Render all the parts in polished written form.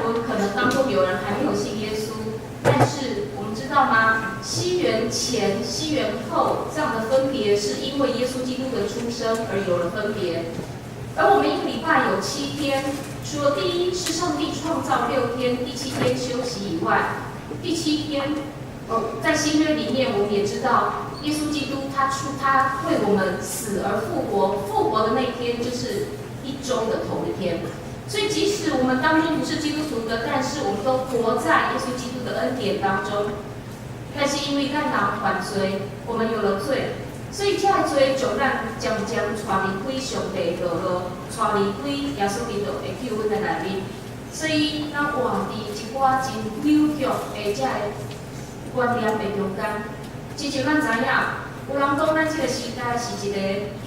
我們可能當中有人還沒有信耶穌，但是我們知道嗎？西元前、西元後這樣的分別，是因為耶穌基督的出生而有了分別。而我們一個禮拜有7天，除了第一是上帝創造6天，第七天休息以外，第七天，哦，在新約裡面，我們也知道耶穌基督他為我們死而復活，復活的那一天就是一周的頭一天。所以，即使我們當中不是基督徒的，但是我們都活在耶穌基督的恩典當中。但是因為咱人犯罪，我們有了罪，所以這個罪將咱漸漸帶離開上帝的道路，帶離開耶穌基督的救恩的內面。所以，咱活佇一寡真扭曲的這個觀念的中間。親像咱知影，有人講咱這個時代是一個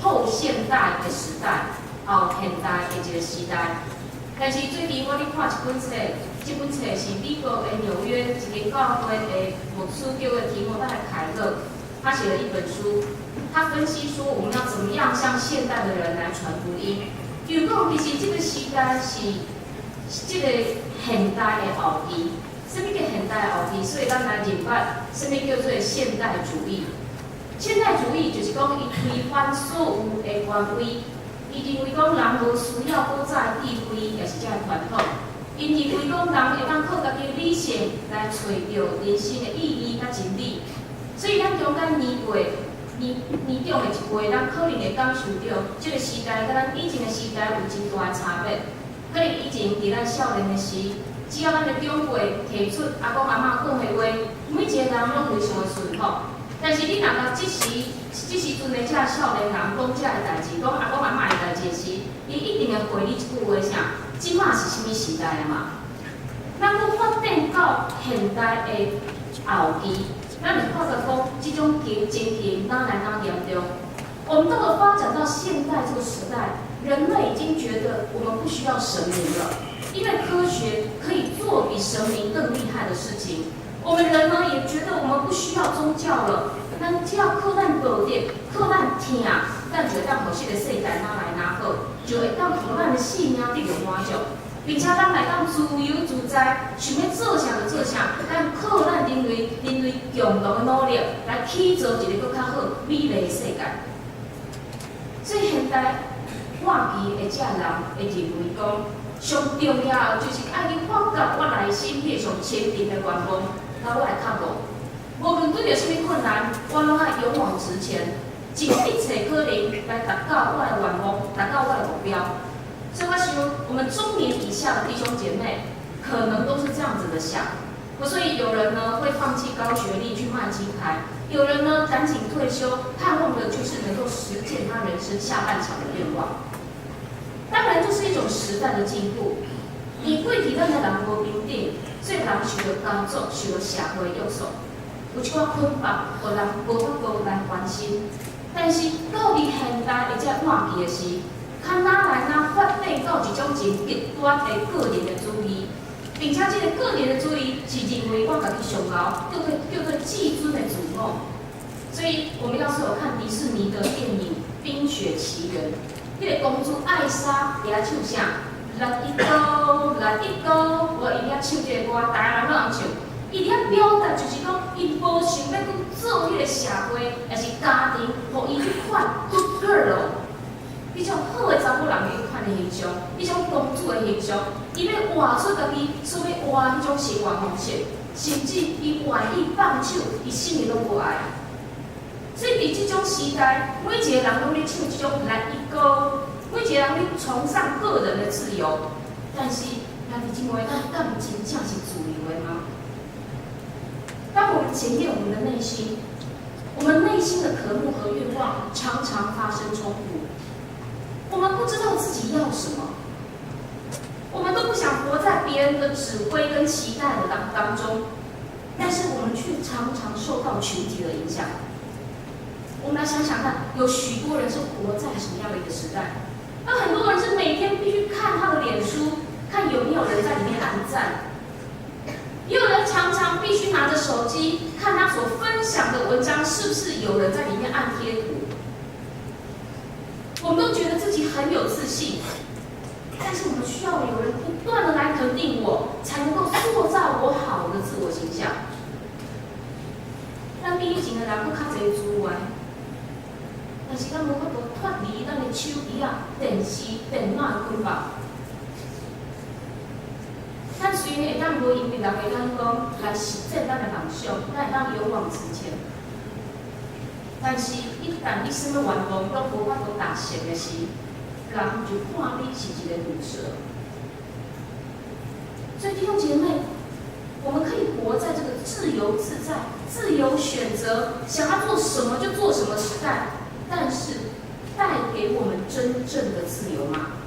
後現代的時代，後現代的一個時代。但是最近我咧看一本冊，這本冊是美國的紐約一間教會的牧師叫做提摩太凱勒，他寫了一本書，他分析說我們要怎麼樣向現代的人來傳福音。伊講其實這個時代是這個現代的後期，啥物叫現代的後期？所以咱來認捌啥物叫做現代主義。現代主義就是講伊推翻所有的權威。伊認為講人無需要古早的智慧，抑是這个傳統。𪜶認為講人會當靠家己理性來揣著人生的意義佮真理。所以咱中間年過年年長的一輩，咱可能會感受著這個時代佮咱以前的時代有真大的差別。可能以前佇咱少年的時，只要咱的長輩提出阿公阿嬤講的話，每一個人攏非常的順服。但是你若共這時陣的這少年人講這个代誌，講阿公阿嬤的代誌時，伊一定會回你一句話啥？這馬是啥物時代啊嘛？咱閣發展到現代的後期，咱會發覺講這種情形哪來哪嚴重。我們到了發展到現代這個時代，人類已經覺得我們不需要神明了，因為科學可以做比神明更厲害的事情。我們人呢也覺得我們不需要宗教了，咱只要靠咱道德、靠咱疼，咱就會當予這個世界哪來哪好，就會當予咱的性命得著滿足，並且咱來當自由自在，想欲做啥就做啥，咱靠咱人類共同的努力來起造一個閣較好、美麗的世界。所以現代末期的這人會認為講，上重要的就是愛去發覺我內心彼個上深沉的願望，佮我的覺悟。無論拄著啥物困難，我攏愛勇往直前，盡一切可能來達到我的願望，達到我的目標。所以我想，我們中年以下的弟兄姐妹，可能都是這樣子的想。所以有人呢會放棄高學歷去賣雞排，有人呢趕緊退休，盼望的就是能夠實踐他人生下半場的願望。當然，這是一種時代的進步。以過去咱的人無平等，所以人受著家族、受著社會約束，有一寡捆綁，予人無法度來翻身。但是到佇現代的這末期的時，較哪來哪發展到一種真極端的個人的主義，並且這個個人的主義是認為我家己上𠢕，叫做至尊的自我。所以，我們要是有看迪士尼的電影《冰雪奇緣》，彼個公主艾莎佇遐唱啥？Let it go, let it go，我伊遐唱這個歌，逐个人攏通唱。伊佇遐表達就是講，伊無想欲閣做彼個社會，抑是家庭，予伊彼款 good girl，彼種好的查某人彼款的形象，彼種公主的形象，伊欲活出家己所欲活彼種生活方式，甚至伊願意放手，伊啥物攏無愛。所以佇這種時代，每一個人攏咧唱這種 Let it go，每一個人咧崇尚個人的自由。但是，兄弟姊妹，咱敢真正是自由的嗎？當我們檢驗我們的內心，我們內心的渴慕和願望常常發生衝突。我們不知道自己要什麼，我們都不想活在別人的指揮跟期待的當中，但是我們卻常常受到群體的影響。我們來想想看，有許多人是活在什麼樣的一個時代？那很多人是每天必須看他的臉書，看有沒有人在裡面按讚。也有人常常必須拿着手機看他所分享的文章，是不是有人在裡面按貼圖？我們都覺得自己很有自信，但是我們需要有人不斷的來肯定我，才能夠塑造我好的自我形象。咱比以前的人閣較濟資源，但是咱無法度脫離咱的手機仔、電視、電腦的捆綁。咱雖然會當無因別人的眼光來實踐咱的夢想，咱會當勇往直前，但是，一旦你啥物願望攏無法度達成的時，人就看你是一個魯蛇。所以弟兄姐妹，我們可以活在這個自由自在、自由選擇，想要做什麼就做什麼時代，但是帶給我們真正的自由嗎？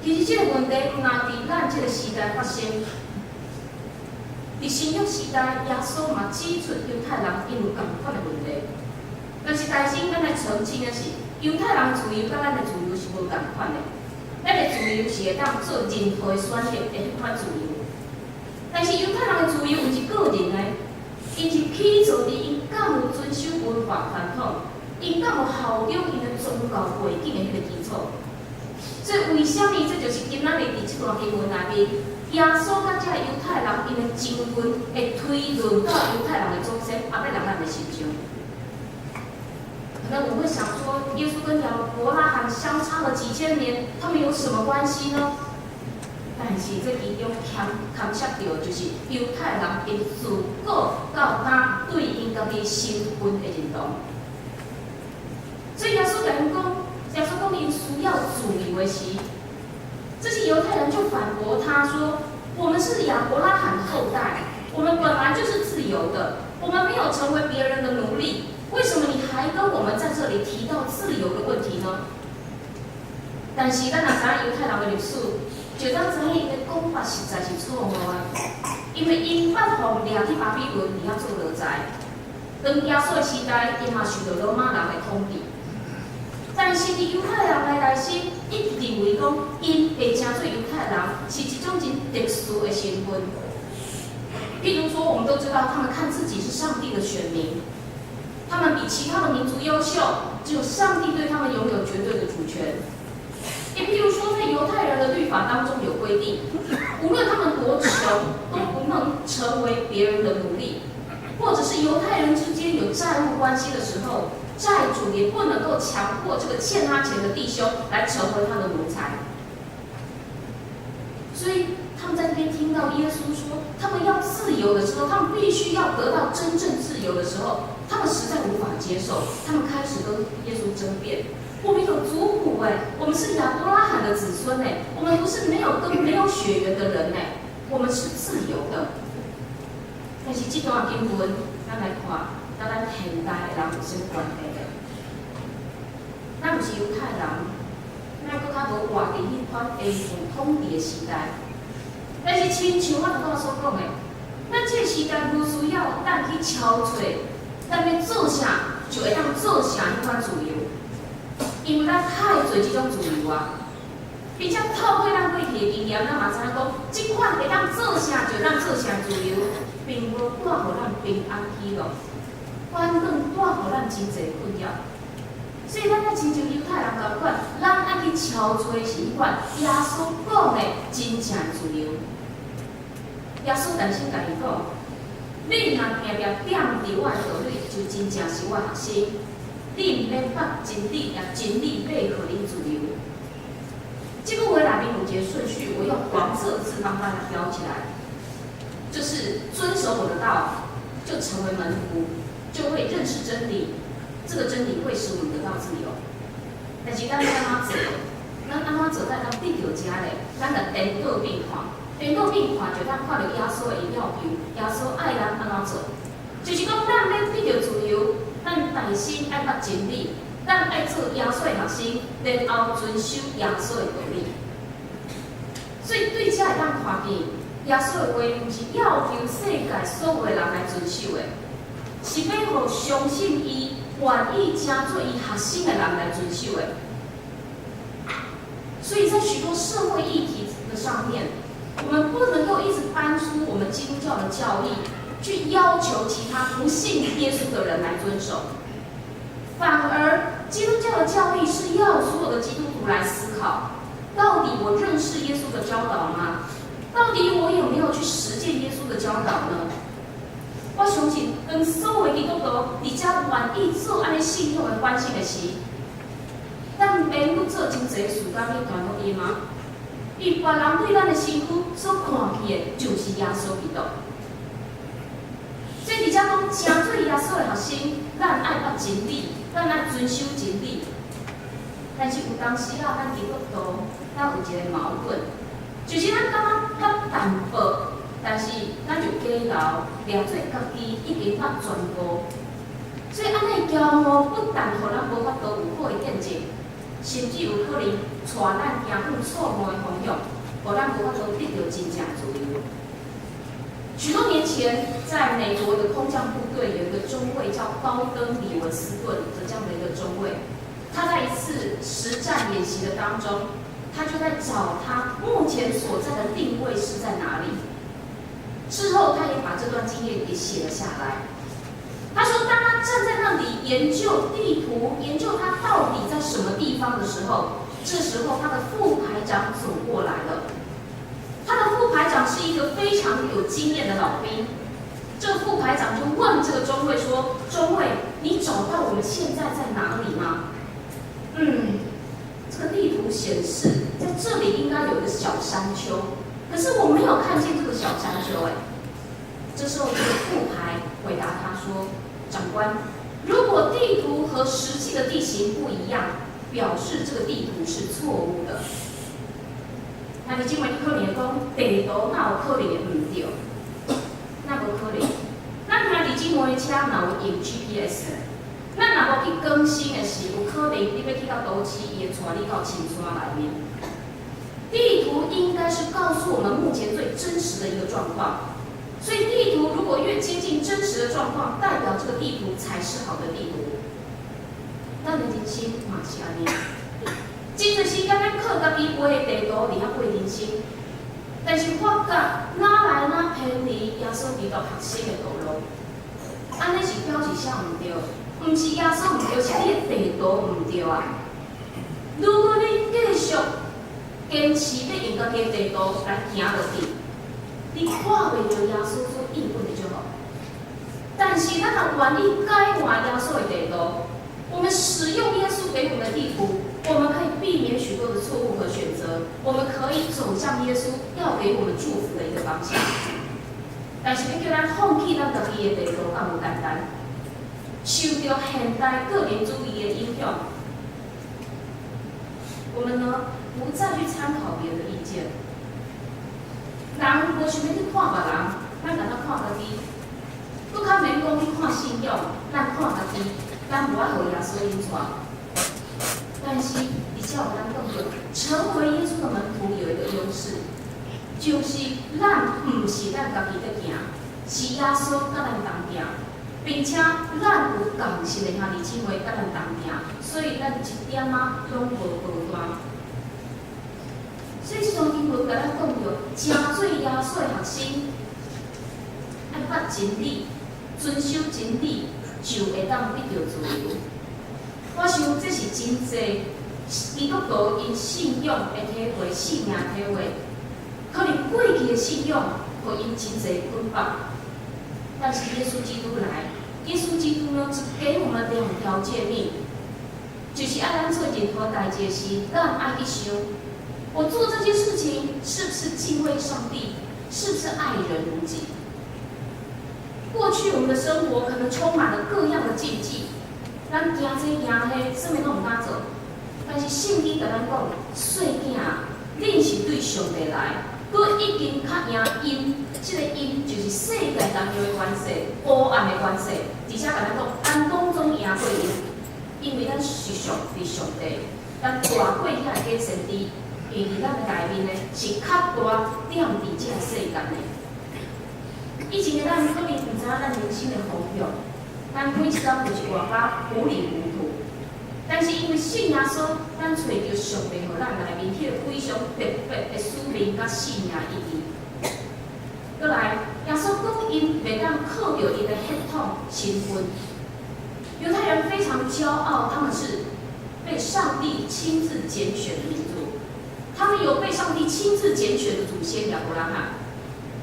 其實這個問題毋但佇咱這個時代發生，佇新約時代，耶穌嘛指出猶太人𪜶有仝款的問題。但是，大先咱來澄清的是，猶太人自由佮咱的自由是無仝款的。咱的自由是會當做任何的選擇的彼款自由，但是猶太人的自由毋是個人的，𪜶是起造佇𪜶敢有遵守文化傳統，𪜶敢有效忠𪜶的宗教背景的彼個基礎。所以，為啥物這就是今仔日佇這段經文內面，耶穌佮這个猶太人𪜶的爭論會推論到猶太人的祖先亞伯拉罕的身上？可能我們會想說，耶穌跟亞伯拉罕相差了幾千年，他們有什麼關係呢？但是這其中牽涉到就是猶太人𪜶自古到今對𪜶家己身份的認同。所以耶穌共𪜶講，耶穌講𪜶需要自由的時，這些猶太人就反駁他說：“我們是亞伯拉罕後代，我們本來就是自由的，我們沒有成為別人的奴隸。為什麼你還跟我們在這裡提到自由的問題呢？”但是咱若知影猶太人的歷史，就當知影𪜶的講法實在是錯誤的，因為𪜶捌予掠去巴比倫佇遐做奴才，當耶穌的時代，𪜶嘛受著羅馬人的統治。但是佇猶太人的內心，一直認為講，𪜶被稱做猶太人是一種真特殊的身份。譬如說，我們都知道，他們看自己是上帝的選民，他們比其他的民族優秀，只有上帝對他們擁有絕對的主權。也譬如說，在猶太人的律法當中有規定，無論他們多窮，都不能成為別人的奴隸，或者是猶太人之間有債務關係的時候，債主也不能夠強迫這個欠他錢的弟兄來成為他的奴才。所以他們在這邊聽到耶穌說他們要自由的時候，他們必須要得到真正自由的時候，他們實在無法接受，他們開始跟耶穌爭辯。我們有族譜哎，我們是亞伯拉罕的子孫哎，我們不是沒有根沒有血緣的人哎，我們是自由的。但是這段經文，咱來看，佮咱現代的人有啥物關係咧？咱毋是猶太人，咱閣較無活佇彼款會統治的時代。但是親像我拄仔所講的，咱這個時代無需要咱去敲揣，咱欲做啥就會當做啥彼款自由，因為咱太濟這種自由啊。並且透過咱過去的經驗，咱嘛知影講，這款會當做啥就當做啥自由，並無帶予咱平安喜樂，反轉帶予咱真濟困擾。所以咱才親像猶太人仝款，咱愛去敲揣是彼款耶穌講的真正的自由。耶穌但是共𪜶講，你若定定踮佇我的道裏，就真正是我的學生。你毋免捌真理，也真理欲予恁自由。這句話內面有一個順序，我用黃色字幫大家標起來，就是遵守我的道，就成為門徒，就會認識真理。這個真理會使我們得到自由。但是咱欲按怎做？咱按怎做才當得著這咧？咱就顛倒變看，顛倒變看就當看著耶穌的要求，耶穌愛咱按怎做？就是講，咱欲得著自由，咱內心愛捌真理，咱愛做耶穌的學生，然後遵守耶穌的道理。所以對這會當看見，耶穌的話毋是要求世界所有的人來遵守的，是欲予相信伊、願意成做伊學生的人來遵守的。所以在許多社會議題的上面，我們不能夠一直搬出我們基督教的教義，去要求其他不信耶穌的人來遵守，反而基督教的教義是要所有的基督徒來思考，到底我認識耶穌的教導嗎？到底我有沒有去實踐耶穌的教導呢？我相信，當所有基督徒佇遮願意做按呢信仰的反省的時，咱毋免閣做真濟時間去傳福音嗎？因別人對咱的身軀所看見的，就是耶穌基督。所以佇遮講，成做耶穌的學生，咱愛捌真理，咱愛遵守真理。但是有當時啊，咱基督徒，咱有一個矛盾，就是咱感覺捌淡薄，但是咱就假摎掠做家己已經捌全部。所以按呢驕傲不但予咱無法度有好的見證，甚至有可能帶咱行向錯誤的方向，予咱無法度得著真正自由。許多年前，在美國的空降部隊有一個中尉叫高登·李文斯頓的這樣的一個中尉，他在一次實戰演習的當中，他就在找他目前所在的定位是在哪裡。事後，他也把這段經驗給寫了下來。他說，當他站在那裡研究地圖，研究他到底在什麼地方的時候，這時候他的副排長走過來了。他的副排長是一個非常有經驗的老兵。這個副排長就問這個中尉說：“中尉，你找到我們現在在哪裡嗎？”嗯，這個地圖顯示在這裡應該有一個小山丘，可是我沒有看見這個小山丘。哎，這時候這個副排回答他說：“長官，如果地圖和實際的地形不一樣，表示這個地圖是錯誤的。”那你這位你可能會講，地圖哪有可能會毋對？哪無可能？咱兄弟姊妹的車若有用 GPS，咱若無去更新的時，有可能你欲去到都市，伊會帶你到深山內面。地圖應該是告訴我們目前最真實的一個狀況，所以地圖如果越接近真實的狀況，代表這個地圖才是好的地圖。咱的人生嘛是按呢，真濟時間咱靠家己畫的地圖佇遐過人生，但是發覺哪來哪偏離耶穌基督學生的道路，按呢是表示啥毋對？毋是耶穌毋對，是你的地圖毋對啊！如果你繼續堅持欲用家己的地圖來行落去，你看袂著耶穌所應允的祝福。但是咱若願意改換耶穌的地圖，我們使用耶穌給我們的地圖，我們可以避免許多的錯誤和選擇，我們可以走向耶穌要給我們祝福的一個方向。但是欲叫咱放棄咱家己的地圖，敢無簡單？受著現代個人主義的影響，我們呢不再去參考別人的意見。人無想欲去看別人，咱干焦看家己。閣較免講去看信仰，咱看家己，咱無愛予耶穌引帶。但是，而且有咱講著，成為耶穌的門徒有一個優勢，就是咱毋是咱家己佇行，是耶穌佮咱同行，並且咱有仝信的兄弟姊妹佮咱同行，所以咱一點仔攏無孤單。所以這段經文共咱講著，成做耶穌的學生，愛捌真理，遵守真理，就會當得著自由。我想這是真濟基督徒𪜶信仰的體會、性命體會，可能過去的信仰予𪜶真濟捆綁，但是耶穌基督來，耶穌基督呢，只給我們兩條誡命，就是愛咱做任何代誌時，咱愛去想，我做這件事情是不是敬畏上帝，是不是愛人如己？過去我們的生活可能充滿了各樣的禁忌，咱驚這驚彼，啥物攏毋敢做。但是聖經共咱講，細囝，恁是對上帝來，閣已經較贏𪜶，這個𪜶就是世界當中的權勢、黑暗的權勢，而且共咱講，咱攏總贏過𪜶，因為咱是屬佇上帝，咱大過遐個假先知，因為佇咱的內面呢是較大踮佇這個世間的。以前的咱可能毋知影咱人生的方向，咱每一工就是活甲糊裡糊塗。但是因為信耶穌，咱揣著上帝予咱內面彼個非常特別的使命佮性命意義。閣來，耶穌講𪜶袂當靠著𪜶的血統身份。猶太人非常驕傲，他們是被上帝親自揀選的民族，他們有被上帝親自揀選的祖先亞伯拉罕。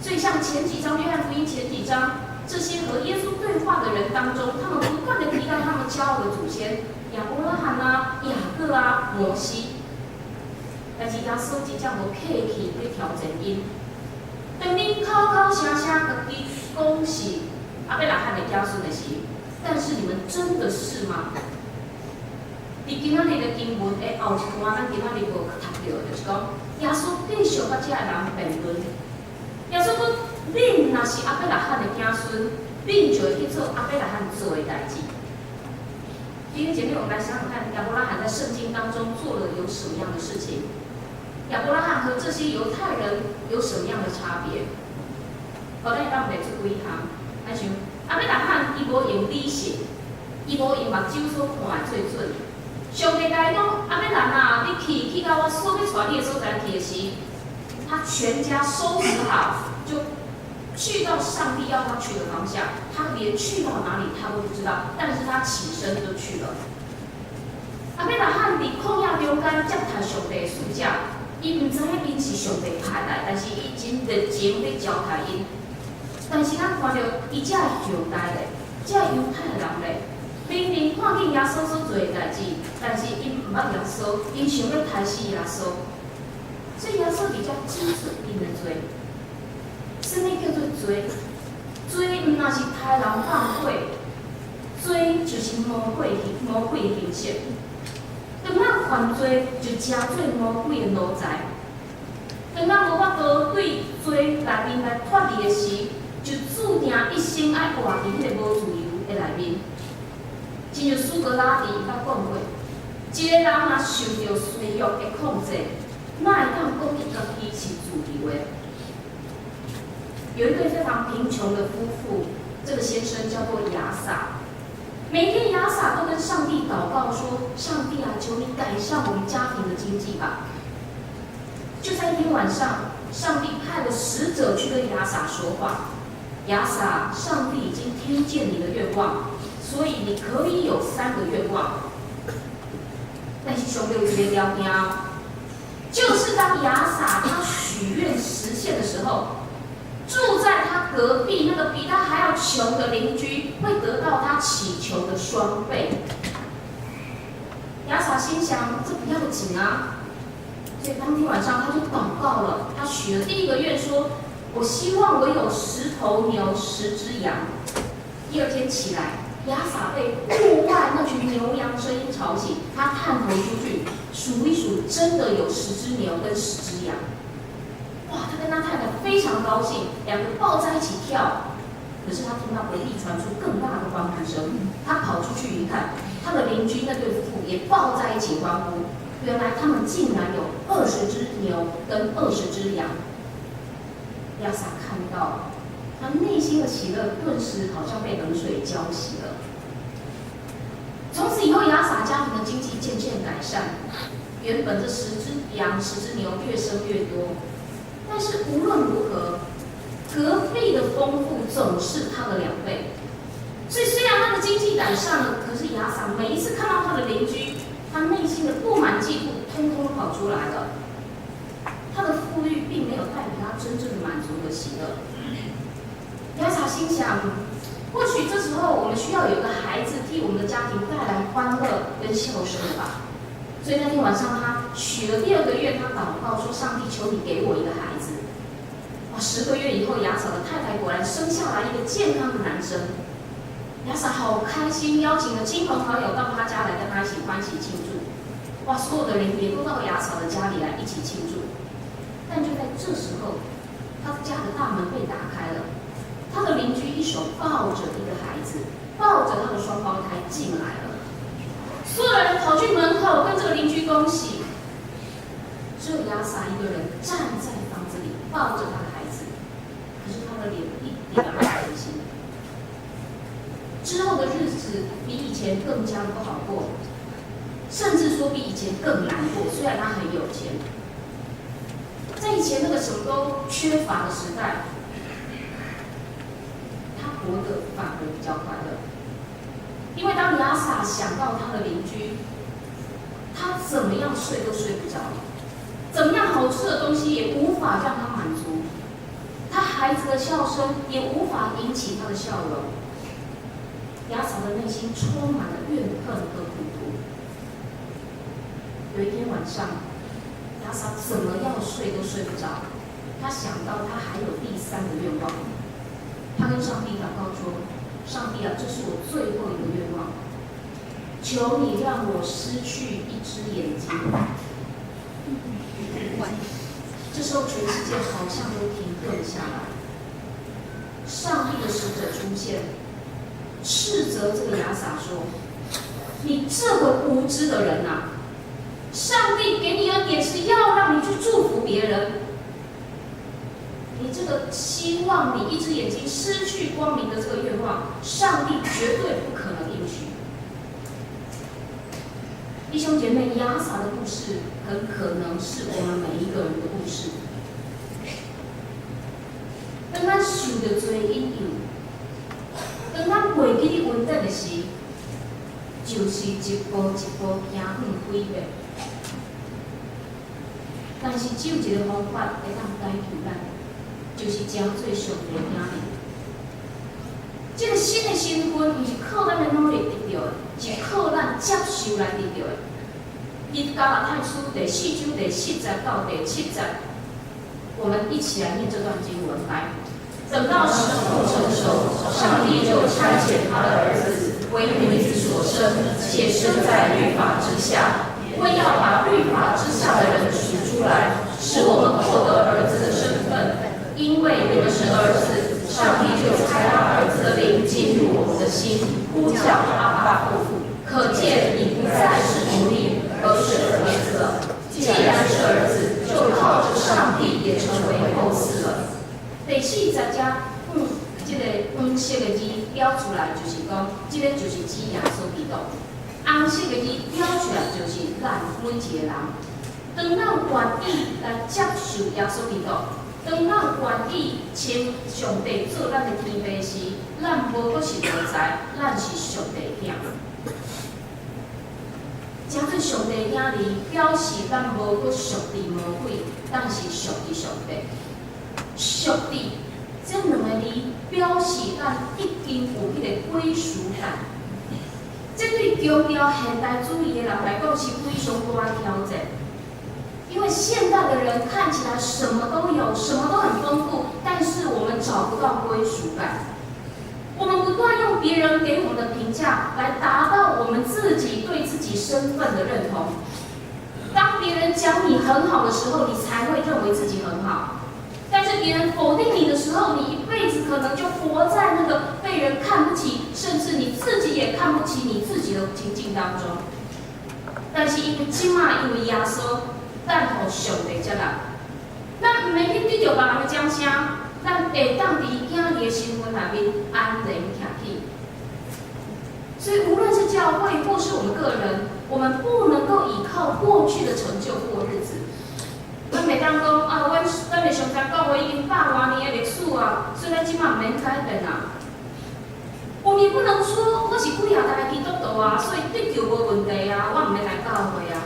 所以，像前幾章約翰福音前幾章這些和耶穌對話的人當中，他們不斷的提到他們驕傲的祖先亞伯拉罕啊、雅各啊、摩西。但是耶穌真正無客氣去挑戰𪜶。當恁口口聲聲家己講是亞伯拉罕的子孫的時，但是你們真的是嗎？佇今仔日的經文的後一段，咱今仔日無讀著，就是講耶穌繼續佮這个人辯論。耶穌講：恁若是亞伯拉罕的子孫，恁就會去做亞伯拉罕做的代誌。弟兄姐妹，我們來想想看，亞伯拉罕在聖經當中做了有什麼樣的事情？亞伯拉罕和這些猶太人有什麼樣的差別？我咱會當列出幾項，咱想亞伯拉罕伊無用理性，伊無用目睭所看的做準。上帝共伊講：亞伯蘭啊，你去去到我所欲帶你的所在去的時，他全家收拾好，就去到上帝要他去的方向。他連去到哪裡他都不知道，但是他起身就去了。亞伯拉罕佇曠野中間接待上帝的使者，伊毋知影𪜶是上帝派來，但是伊真熱情欲招待𪜶。但是咱看著伊這後代咧，這猶太人咧，明明看見耶穌所做的代誌，但是𪜶毋捌耶穌，𪜶想欲刣死耶穌，所以耶穌佇遮指出𪜶的罪。啥物叫做罪？罪毋但是刣人放火，罪就是魔鬼的形式。當咱犯罪，就成做魔鬼的奴才。當咱無法度對罪內面來脫離的時，就注定一生愛活佇彼個無自由的內面。正像蘇格拉底伊捌講過，一個人若受著私欲的控制，哪會當講伊家己是自由的？有一對非常貧窮的夫婦，這個先生叫做亞撒。每天亞撒都跟上帝禱告說：“上帝啊，求你改善我們家庭的經濟吧。”就在一天晚上，上帝派了使者去跟亞撒說話：“亞撒，上帝已經聽見你的願望，所以你可以有三個願望。”但是上帝有一個條件，就是當亞撒他許願實現的時候，住在他隔壁那個比他還要窮的鄰居會得到他祈求的雙倍。亞撒心想：這不要緊啊，所以當天晚上他就禱告了。他許了第一個願，說：“我希望我有10頭牛，10隻羊。”第二天起來，亞撒被戶外那群牛羊聲音吵醒，他探頭出去數一數，真的有10隻牛跟10隻羊。哇！他跟他太太非常高興，兩個抱在一起跳。可是他聽到隔壁傳出更大的歡呼聲，他跑出去一看，他的鄰居那對夫婦也抱在一起歡呼。原來他們竟然有20隻牛跟20隻羊。亞撒看到，他內心的喜樂頓時好像被冷水澆洗了。從此以後，亞撒家庭的經濟漸漸改善。原本這10隻羊、10隻牛越生越多。但是無論如何，隔壁的豐富總是他的2倍。所以雖然他的經濟改善了，可是亞撒每一次看到他的鄰居，他內心的不滿、嫉妒，通通跑出來了。他的富裕並沒有帶給他真正的滿足和喜樂。亞撒心想，或許這時候我們需要有個孩子替我們的家庭帶來歡樂跟笑聲吧。所以那天晚上，他許了第二個願，他禱告說：“上帝，求你給我一個孩子。”哇！10個月以後，亞撒的太太果然生下來一個健康的男生。亞撒好開心，邀請了親朋好友到他家來跟他一起歡喜慶祝。哇！所有的人也都到亞撒的家裡來一起慶祝。但就在這時候，他家的大門被打開了，他的鄰居一手抱着一個孩子，抱着他的雙胞胎進來了。所有人跑去門口跟這個鄰居恭喜，只有亞撒一個人站在房子裡抱着他的孩子，可是他的臉一點都不開心。之後的日子比以前更加的不好過，甚至說比以前更難過。雖然他很有錢，在以前那個什麼都缺乏的時代，他活得反而比較快樂。因為當亞撒想到他的鄰居，他怎麼樣睡都睡不着，怎麼樣好吃的東西也無法讓他滿足，他孩子的笑聲也無法引起他的笑容。亞撒的內心充滿了怨恨和苦毒。有一天晚上，亞撒怎麼樣睡都睡不着，他想到他還有第三個願望，他跟上帝禱告說：“上帝啊，這是我最後一個願望，求你讓我失去一隻眼睛。”這時候，全世界好像都停頓下來。上帝的使者出現，斥責這個亞撒說：“你這個無知的人啊！上帝給你恩典是要讓你去祝福別人，你這個希望你一隻眼睛失去光明的這個願望，上帝絕對不可能應許。”弟兄姐妹，亞撒的故事很可能是我們每一個人的故事。當咱受著罪引誘，當咱袂記得恩典的時，就是一步一步行向毀滅。但是只有一個方法會當解救咱，就是成做上帝囝兒。這個新的身份，毋是靠咱的努力得著的，是靠咱接受來得著的。佇加拉太書第四章第四節到第七節，我們一起來念這段經文。來，等到時候成熟，上帝就差遣他的兒子為女子所生，且生在律法之下，為要把律法之下的人贖出來，使我們獲得兒子的身份。因為你們是兒子，上帝就差他兒子的靈進入我們的心，呼叫阿爸父。可見你不再是奴隸，而是兒子了。既然是兒子，就靠着上帝也成為後嗣了。第四節遮，這個黃色的字標出來，就是講，這個就是指耶穌基督。紅色的字標出來，就是咱每一個人。當咱願意來接受耶穌基督，當咱願意稱上帝做咱的天父時，咱無閣是奴才，咱是上帝囝。成做上帝囝兒，表示咱無閣屬佇魔鬼，咱是屬佇上帝。屬佇這兩個字表示咱已經有彼個歸屬感。這對強調現代主義的人來講是非常大的挑戰。因為現代的人看起來什麼都有，什麼都很豐富，但是我們找不到歸屬感。我們不斷用別人給我們的評價來達到我們自己對自己身份的認同。當別人講你很好的時候，你才會認為自己很好；但是別人否定你的時候，你一輩子可能就活在那個被人看不起，甚至你自己也看不起你自己的情境當中。但是因為這馬，因為耶穌，咱予上帝接納，咱毋免去得著別人的掌聲，咱會當佇囝兒的身份內面安然徛起。所以，無論是教會或是我們個人，我們不能夠依靠過去的成就過日子。咱袂當講啊，阮的上層教會已經百外年的歷史啊，所以咱這馬毋免改變啊。我們也不能說我是幾仔代的基督徒啊，所以得救無問題啊，我毋免來教會啊。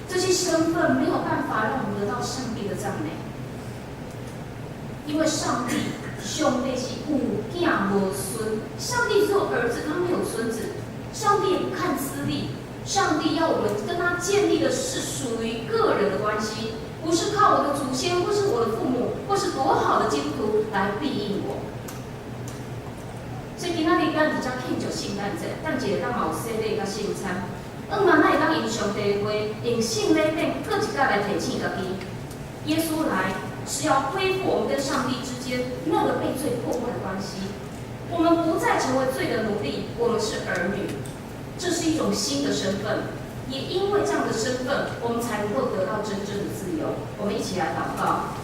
這些身份沒有辦法讓我們得到上帝的讚美，因為上帝是有囝無孫，上帝只有兒子，他沒有孫子。上帝也不看資歷，上帝要我們跟他建立的是屬於個人的關係，不是靠我的祖先或是我的父母或是多好的基督徒來庇蔭我。所以今仔日咱佇遮慶祝聖誕節，等一下咱嘛有洗禮佮聖餐。向望咱會當用上帝的話，用聖禮頂閣一擺來提醒家己，耶穌來是要恢復我們跟上帝之間那個被罪破壞的關係。我們不再成為罪的奴隸，我們是兒女，這是一種新的身份。也因為這樣的身份，我們才能夠得到真正的自由。我們一起來禱告。